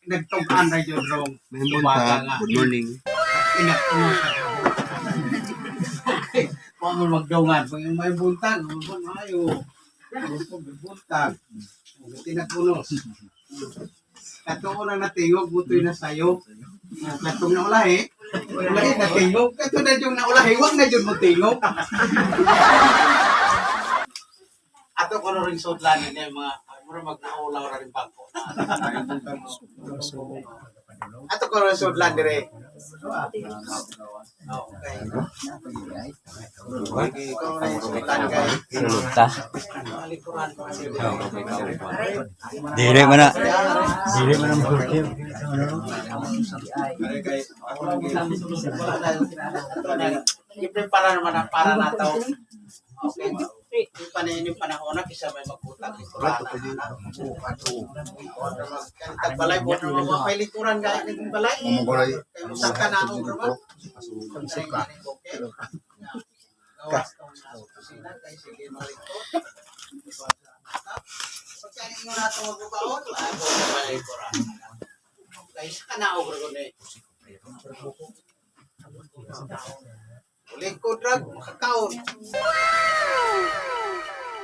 Nagtug-an na yun rong. May buntag. Good morning. Ingat mo sa. Okay. Kung mo magdungan, pag may buntag, mo maayo. May buntag. Tinakunos. Kato na natingog, butoy na sayo. Katong naulahi, ulahi natingog. Kato na yung naulahi, wag na yun mo tingog. Ato ko na rin sudlan niya mga, mura magnaulaw ra rin bangko. Ato ko rin sudlan dire. Okay. Ikaw na yung sudlan kay. Sulod ta. Malikuran pa kasi. Dire man na. Dire man ang I-prepare naman ang para na to. Okay. Yung panin yung panahon na kisa may magutang likuran na. Tagbalay po na mga may likuran gaya ng balay. Kaya musaka na ako naman. Musaka. Pagkain mo na ito magbukaon, ako na likuran. Kaya sa kanaog rin ko na eh. Lingkod ra makakaon.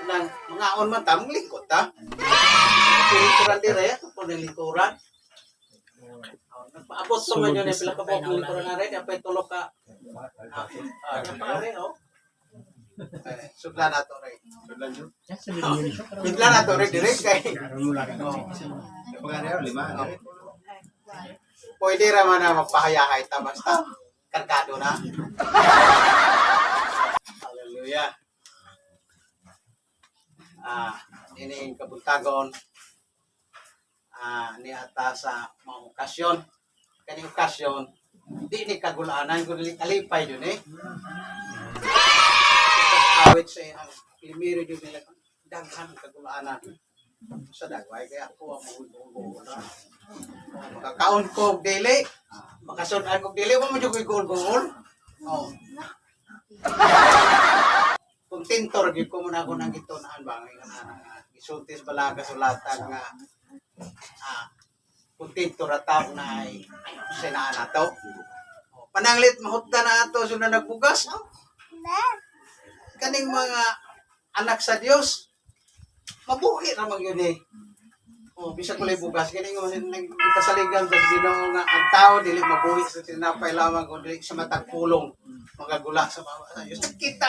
Nang mga on man tamang lingkod ta. Lingkuran dire, ato ni lingkuran. Nagpaabot sa man yun, eh, pila ka buok lingkuran na rin, apay tulok ka. Ah, ah, pare, oh. Eh, sudlan nato rin. Sudlan nato rin dire kay. Oh. Pwede ra man na magpahayahay ta basta kargado na. Hallelujah. Ah, ini ang kabuntagon ni ata sa mga okasyon. Kaning okasyon, di ni kagulaanan kun dili kalipay dun eh. Awit sa ang primero jud nila daghan ang kagulaanan. Sa dagway kaya ako ang mahulog. Makakaon ko og dili, makasudan ko og dili, wa mo jud ko'y guol-guol. Oh. Kontento ra gyud ko muna ako nang gitunaan ba nga gisultis bala kasulatan nga kontento ra tao na ay sinaan nato. Oh, pananglit mahutda na ato sila nagbugas. Oh. Kaning mga anak sa Dios mabuhi ra man yun eh. Oh, bisag walay bugas kini nga nagpasaligan sa Ginoo nga ang tao dili mabuhi sa tinapay lamang kun dili sa matag pulong magagula sa mga sa Dios. Kita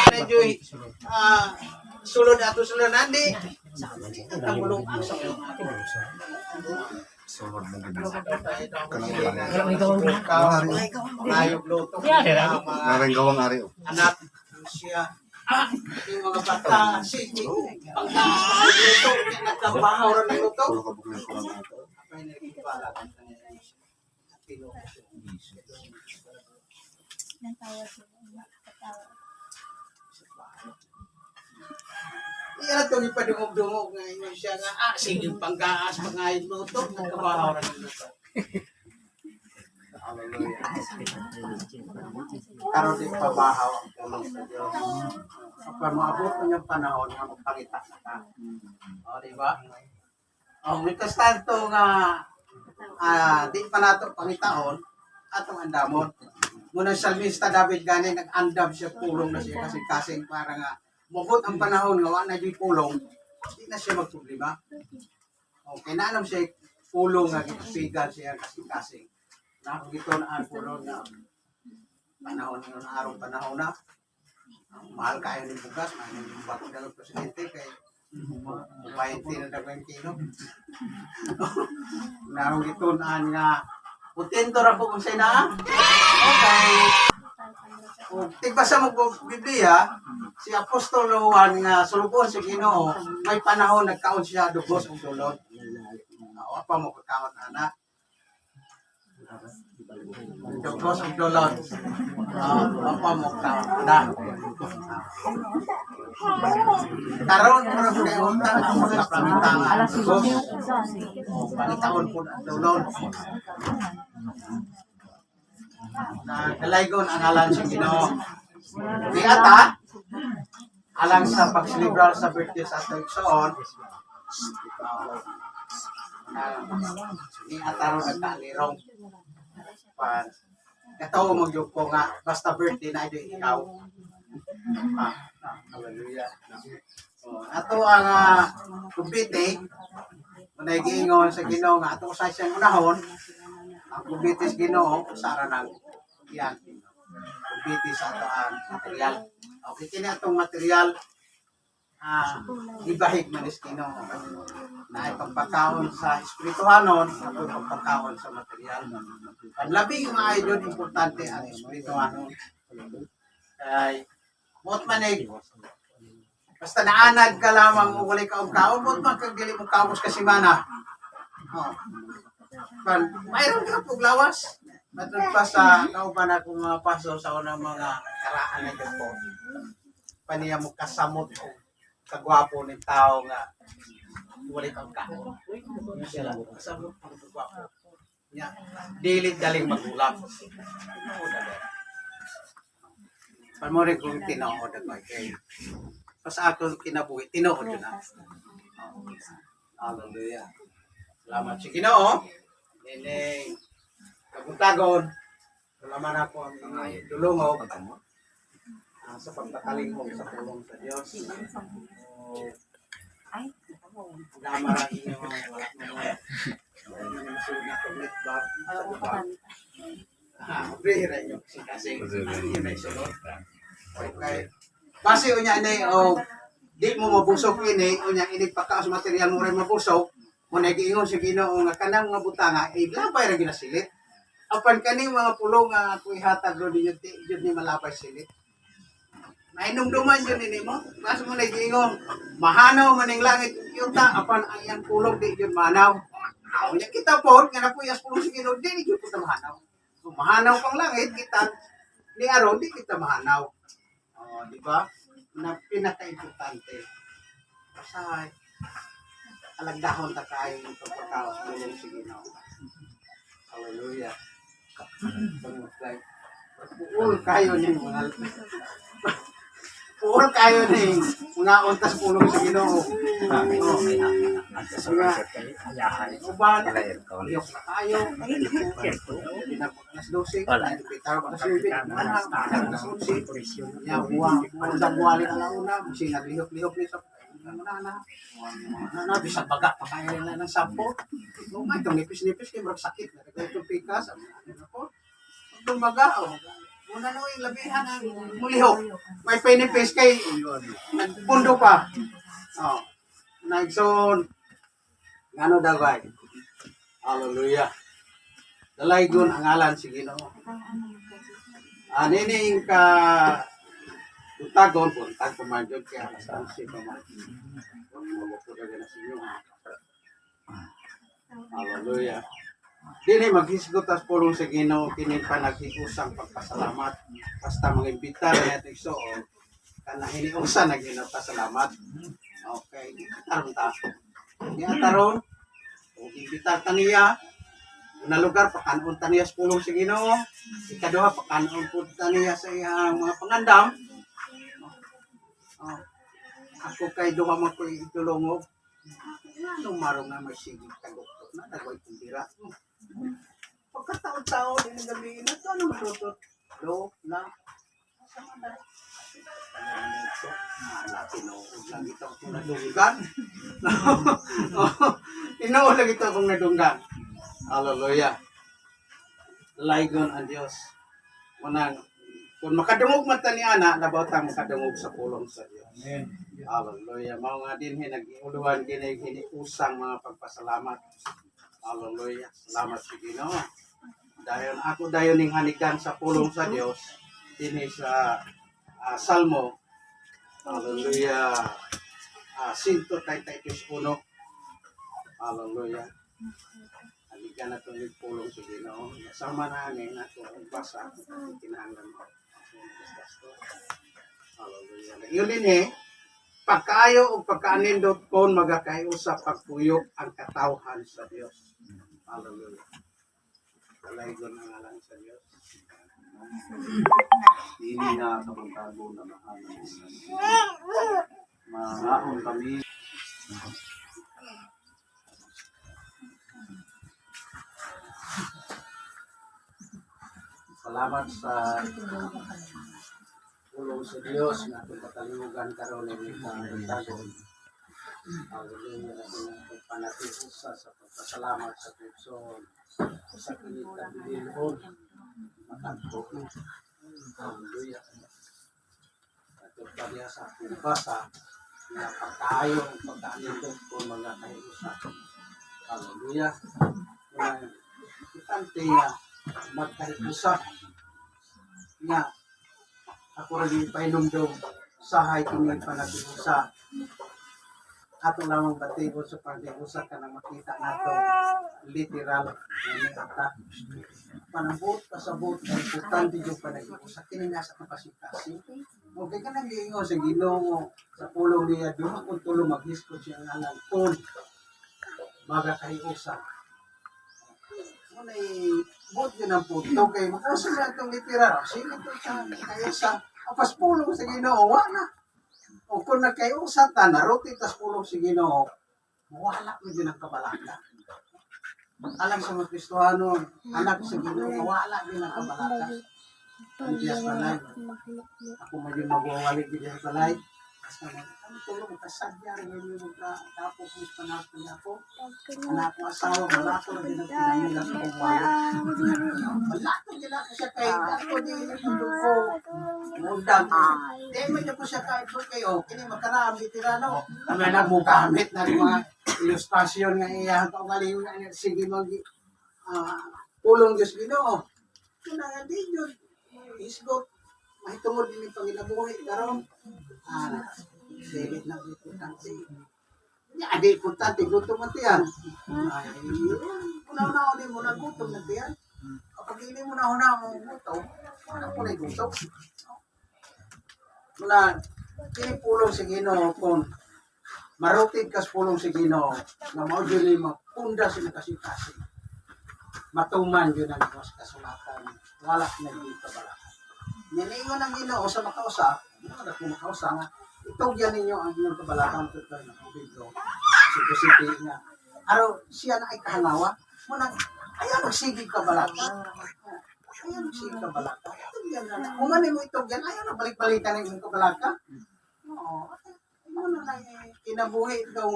na joy sulod ato sulod nandi. Ang bulong sa mga luto. Naring gawang ari. Oh. Anak siya. Yung mga bata, sige, pagtaas na ng luto, nagkabahaw ra ng luto. Pulo ka bukod ng kurang ato. Iya to ni padungog-dungog nga ingon siya nga sige panggaas pangayod luto nagkabahaw ra ng luto. Hallelujah. Karon di pabahaw ang pulong sa Dios. Kapag moabot ko niyang panahon nga magpangita na ka. O, di ba? O, mikas tanto nga di pa nato pangitaon atong andamon. Muna salmista David gani nag-andam siya pulong na siya kasi kasing para nga mabot ang panahon nga wa na di pulong, di na siya magproblema. Okay, na alam siya pulong nga gitupigan siya kasi kasing. Nakagito na ang pulong na panahon nga araw panahon na. Ang mahal kayo ng bugas, mahal ng bagong dalang presidente kay 20 na daw yung kilo. Narong gitun-an nga kontento ra po kung sa na. Okay. Kung tigbasa mo po Biblia, si Apostol Juan nga sulubon sa Ginoo, may panahon nagkaon siya dugos ug dulot. Awa pa mo kakaon ana. Dugos ug dulot. Mapamukta na. Karon mura po kay utang ang mga pamitangan. O, pangitaon po ang dulon. Na dalaygon ang ngalan sa Ginoo. Di ata alang sa pagselebrar sa birthday sa atong igsoon, na ni ata ron nagkalirong pan katawo mo gyud ko nga basta birthday na ito ikaw. Ah, hallelujah. So, ato ang kumbite, manay giingon sa Ginoo nga ato sa siyang unahon ang kumbite sa Ginoo usara nang yan kumbite sa ato ang material. Okay, kini atong material, gibahig man is Ginoo na ay pagpakaon sa espirituhanon at pagpakaon sa material. Panlabi yung idol, importante ang espirituhanon. Kay mot manig basta naanad ka lamang o walay kaong kaon, mot man kag dili mo kaos ka simana. Oh. Pan, mayroon ka pug lawas. Matod pa sa kauban akong mga paso sa unang mga karaan na po. Paniya mo kasamot o kagwapo ni tao nga walay kang kaon. Kasamot o kagwapo. Nya, dili daling magulang. Tinuod agad. Panmori kung tinuod ako kay pa sa akong kinabuhi, tinuod yun na. Hallelujah. Salamat sa Ginoo. Nining kabuntagon, salamat ako ang mga dulungog sa pagpakalingkog sa pulong sa Diyos. So, Dama ra inyo wala mo. Wala na akong netback sa diba. Ah, ra inyo kasi kasi may sulod. Okay. Base unya ni o di mo mabusog ini unya ini pagkaos material mo rin mabusog mo na giingon sa Ginoo nga kanang mga butanga ay labay ra ginasilit. Apan kani mga pulong nga ako ihatag ro ninyo di jud ni malabay silit. Nainumduman yun ini mo. Basta mo nagiingon, mahanaw man ang langit ug yuta apan ang iyang pulong di jud mahanaw. Unya kita po, nga napuyas pulong sa Ginoo, di jud kita mahanaw. Kung mahanaw pang langit, kita ni aron di kita mahanaw. Oh, di ba? Na pinaka-importante. Basta alagdahon ta kayo ng pagpakaos pulong sa Ginoo. Hallelujah. Puol kayo ni mga puol kayo ni mga untas pulong sa Ginoo. Oh. Nga uban, liyok na tayo. Pinapag alas 12, bitaw alas 9, alas 11. Ya, buwa, undang buwali na una, musi naglihok-lihok ni sa na na. Na na bisag baga pa kayo na ng sampo. Lumay itong nipis-nipis kay murag sakit na kay itong pikas. Ano po? Dumaga oh. Una no yung labihan ang mulihok. May pinipis kay nagpundo pa. Oh. Nagson. Ngano daw ay? Hallelujah. Dalaygon ang ngalan si Ginoo. Anining ka buntagon, buntag pa man yun, kaya alas 11 pa man. Mabuko na sa inyo. Ha? Hallelujah. Dili maghisgot tas pulong sa Ginoo kini panaghiusang pagpasalamat. Basta mangimbita na nato igsoon kana hiniusan na Ginoo pasalamat. Okay, di karon ta. Di ataron o imbitar ta niya una lugar pakanon ta niya sa pulong sa Ginoo. Ikaduha, pakanon pud ta niya sa iyang mga pangandam. Oh. Ako kay duha man ko itulongog. Ano marong nga may sigig taguktok na nagway kumbira. Pagkataon-taon din ang gabi na ito, ano matutot? Do, la, sama na. Ala, tinuod lang ito akong nadunggan. Tinuod lang ito akong nadunggan. Hallelujah. Laygon ang Diyos. Unang, kung makadungog man ta ni ana, labaw tang makadungog sa pulong sa Diyos. Amen. Hallelujah. Mao nga din nag-iuluan din hiniusang mga pagpasalamat. Hallelujah. Salamat sa Ginoo. Dayon ako dayon ning hanigan sa pulong sa Dios dinhi sa Salmo. Hallelujah. 131. Hallelujah. Hanigan na itong pulong sa Ginoo. Sama na ani nato ang basa kung kinahanglan mo. Hallelujah. Yun din eh, pagkaayo o pagkaanindot kon magakaiusa pagpuyo ang katawhan sa Dios. Hallelujah. Dalaygon ang ngalan sa Dios. Dili na kabangkago na mahal. Mangaon kami. Salamat sa pulong sa Dios nga atong katalimugan karon ni tago. Hallelujah, na atong panatiusa sa pagpasalamat sa Dios sa kini kabilihon matagpo. Hallelujah. Atong padiya sa akong basa nga pagkaayo ang pagkaanindot kung mga kahiusa. Hallelujah. Nga itante nga magkahiusa nga ako rin pahinumdum sahay kini panatiusa ato lamang batigon sa paghiusa ka na makita nato literal nga ni ata panabot pasabot ang importante yung panag-usa kini nasa kapasitasyon mo kay kanang giingon sa Ginoo sa pulong niya, duha kung tulo maghiskot siya ang ngalan kon magakahiusa. Muna'y buot yun ang punto kay makausa na itong literal. Sige ito sa kayusa. Apas pulong sa Ginoo, wala. O kung nagkayusa ta, naruti tas pulong sa Ginoo, wala mo yun ang kabalaka. Alam sa mga Kristohano, anak sa Ginoo, wala yun ang kabalaka. Ang Diyos balay. Ako man yung magwawalik din sa balay. Basta mag, ano tulong, magkasadya rin yun yung magkatapos ng panahon niya ako. Anak ko asawa, malato na din ang pinamila sa kong wallet. Malato din ako siya kay ako di ko mundang. Di man niya po siya kahit po kayo, kini magkaraang veterano. Ano na mo gamit na rin mga ilustrasyon nga iya kaugalingon nga sige mag pulong Diyos Ginoo. Kuna nga di yun. Isgot mahitungod din yung panginabuhi karon. Dili na importante. Ya, di importante gutom man tiyan. Ay, una-una mo na gutom na tiyan. Kapag hindi mo na una mo gutom, wala po na gutom. Mula, kini pulong sa Ginoo kung marutid kas pulong sa Ginoo na mao jud ni mapunda sa kasing-kasing. Matuman yun ang Diyos kasulatan. Wala na yung kabalakan. Nilingon ang Ginoo sa makausa, ano na kung makausa nga, itugyan ninyo ang inyong kabalakan ito ng Pedro. Si nga. Araw, siya na ay kahangawa. Munang, ayaw nagsigig kabalaka. Ayaw nagsigig kabalaka. Itugyan na. Kung mo itugyan, ayaw na balik-balikan ang inyong kabalaka. Oo. Muna na eh, kinabuhi daw,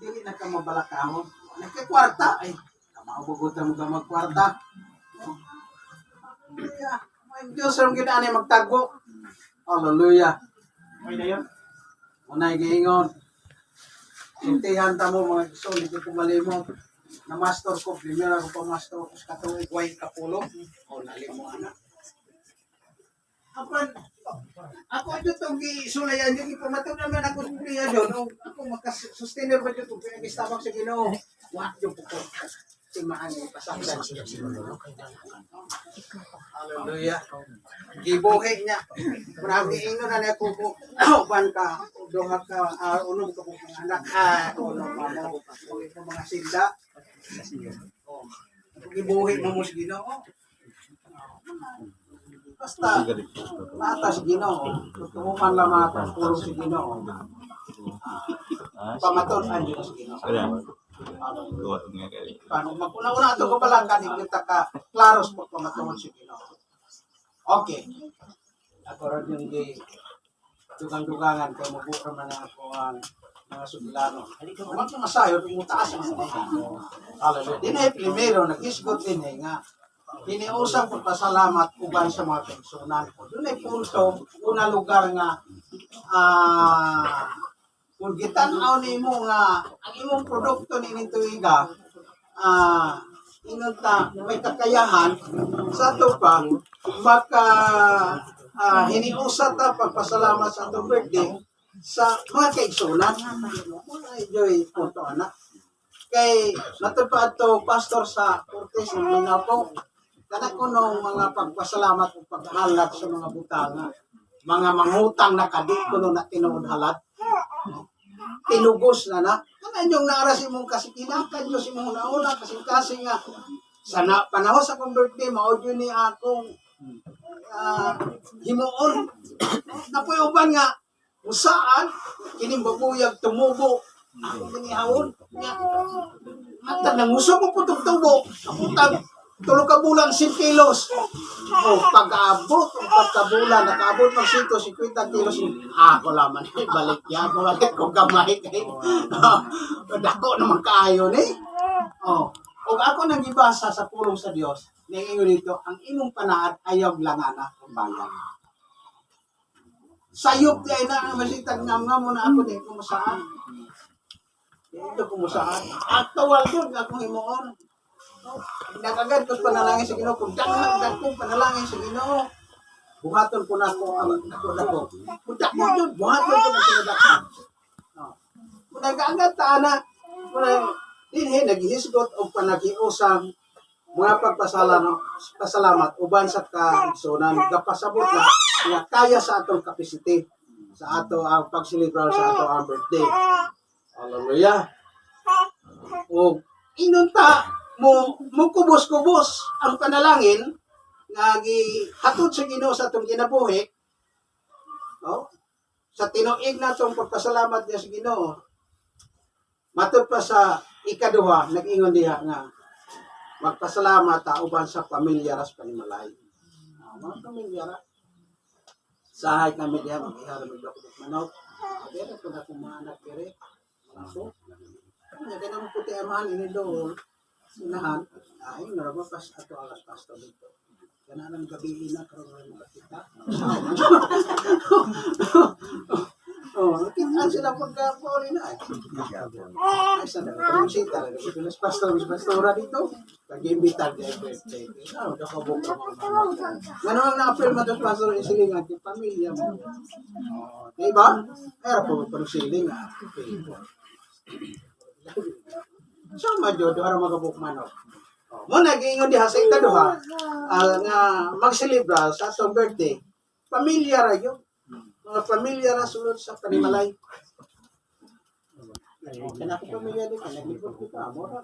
dili na ka mabalakahon. Nagkikwarta, ay, kamaubugutan mo ka magkwarta. Hallelujah. Ang Diyos ang ginaan magtago. Hallelujah. Okay na yun? Unay giingon. Sintihan ta mo mga igsoon, hindi ko malimot. Na master ko, primera ko pa master ko sa katuig, way kapulo. O, nalimo anak. Apan, ako adyo itong gisulayan yun, ipamatod naman ako sa priya yun. O, ako makasustainer ba yun kung pinagistabang sa Ginoo. Wa yung puko. Simaan yung pasakdan. Hallelujah. Gibuhi niya. Marami ingon na niya ko uban ka, duha ka, unom ka kung mga anak, unom ka mo, kung ikaw mga sinda. Oh. Gibuhi mo mo sa Ginoo. Basta, maatas Ginoo. Tutuman lang mga pulong sa Ginoo. Pamaton ang Diyos Ginoo. Paano maguna-una ato kabalakan hindi ta ka klaros pagpamatuon sa Ginoo. Okay. Ako ron yung di dugang-dugangan kay mabuka man ako ang mga sugilano. Huwag na masayo, mutaas ang mga. Hallelujah. Din ay primero, nag-isgot din eh nga, diniusang pagpasalamat uban sa mga personal ko. Doon ay punto, una lugar nga, kung gitan-aw nimo nga ang imong produkto ni tuiga, ingon ta may kakayahan sa ato pa maka hiniusa ta pagpasalamat sa atong birthday sa mga kaigsunan. Mga enjoy punto anak. Kay matud pa adto pastor sa Cortes ng Mingapo. Kana kunong mga pagpasalamat o paghalad sa mga butanga. Mga mangutang na kadi kuno na tinuod halad. Tinugos na na. Kana inyong naaras imong kasikina, kadyo sa imong nauna, kasing-kasing nga. Sa na, panahon sa akong birthday, mao jud ni akong himuon. Napoy uban nga, usaan, kining babuyag tumubo. Ako ginihawon. Nga, At nanguso ko putong tubo. Aputag, 3 ka bulan, 100 kilos. O pag-abot, o pagkabulan, nakaabot mag 150 kilos. Ako laman, balik ya, balik ko gamay kay. Dako naman kaayo ni. Oh, ug ako nang gibasa sa pulong sa Dios, niingon dito, ang imong panaad ayaw langana kung bayan. Sayop di ay na ang masitag ngam nga mo na ako di kumusaan. Dito kumusaan. Actual yun akong himuon. Oh, nagagad ko sa panalangin sa Ginoo kung daghan dagkong panalangin sa Ginoo. Buhaton ko na ako ang dako-dako. Kung dako yun, buhaton ko na tinadako. Oh. Kung nagaangat ta ana, kung dinhi naghihisgot og panaghiusang mga pagpasalamat pasalamat uban sa kaigsunan, gapasabot na nga kaya sa atong capacity sa ato ang pagselebrar sa ato ang birthday. Hallelujah. O inunta mo mukubos-kubos ang panalangin nga gihatod sa Ginoo sa atong kinabuhi. No? Sa tinuig natong pagpasalamat niya sa Ginoo. Matud pa sa ikaduha, nag-ingon diha nga magpasalamat ta uban sa pamilya ras panimalay. Ah, mga pamilya ra. Sahay kami diha mag-ihar mig manok. Pero kung akong mga anak dire, so, kanya kaya naman puti amahan ini doon, sinahan, ay, naraba pas ato alas pasto dito. Kana nang gabi na karon nga makakita. Oh, nakita sila pagka pauli na. Eh. Ay, sa na, kung sita, pilas pastor, mis pastora dito. Pag-imbitar niya yung birthday. Ah, nakabuk ka mga anak. Ano ang na-affirm mo pastor yung silingan, yung pamilya mo. Oh, di ba? Pero po, parang siling, ah. Okay. So, madyo, doon ara magabuk manok. Oh, mo nag-ingon diha sa ikaduha, nga magselebra sa atong birthday. Pamilya ra yun. Mga pamilya ra sulod sa panimalay. Oh, kana ko pamilya di kana libot ko ka amo ra.